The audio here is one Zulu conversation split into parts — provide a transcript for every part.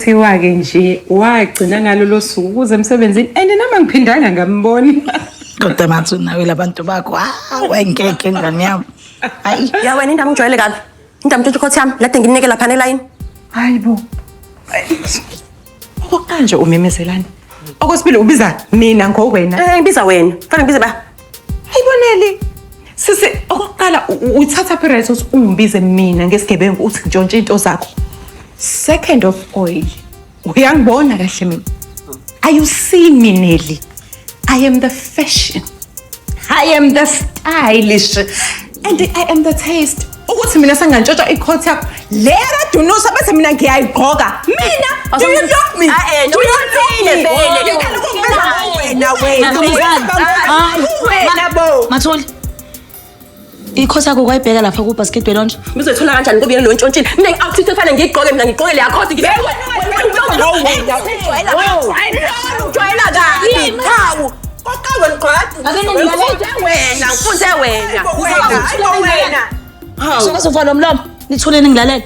Kuthiwa-ke nje wagcina ngalolo suku ukuze emsebenzini and noma ngiphindanga ngambona. Kodwa mathi nawe labantu bakho, ah wengeke ngane yami. Hayi. Ya wena indaba ungijwayele kabi. Indaba ntshontsha ikhothi yami lade nginike lapha nelayini. Hayi bo. Okokuqala nje umemezelani. Okwesibili ubiza mina ngowena. Eh ngibiza wena. Fanele ngibize ba. Hayiboneli. Sisi okokuqala uthatha phi right ukuthi ungibize mina ngesigebengu uthi ngitshontshe into zakho. Second of all, uyangibona kahle mina. Are you seeing me Nelly? I am the fashion. I am the stylish and I am the taste. Ukuthi mina sengantshontsha i-coat yakho le kaDunusa bese mina ngiyayigqoka. Mina, do you know me? Ah, eh, Do you know me? vele. Ngicela ukungibiza ngowena wena. Ntombazane. Hayi. Wena bo. Mathuli. Ikhosi yakho kwayibheka lapha ku basket welonje. Ngizoyithola kanjani ngoba yena lo ntshontshile. Mina ngi-outfit efanele ngiyigqoke mina ngigqoke leya khothi. Ujwayela kabi. Hawu. Koqawe ngigqoka. Ake ningilalele. Wena ngifunze wena. Wena. Soke sovala umlomo. Nithuleni ngilalele.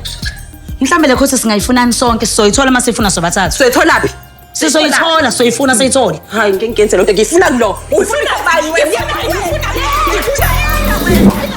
Mhlambe le khosi singayifunani sonke sizoyithola uma sifuna sobathathu. Soyitholaphi? Sizoyithola, soyifuna siyithole. Hayi ngeke ngiyenze lento ngiyifuna kulo. Ufuna bani wena? Ufuna wena.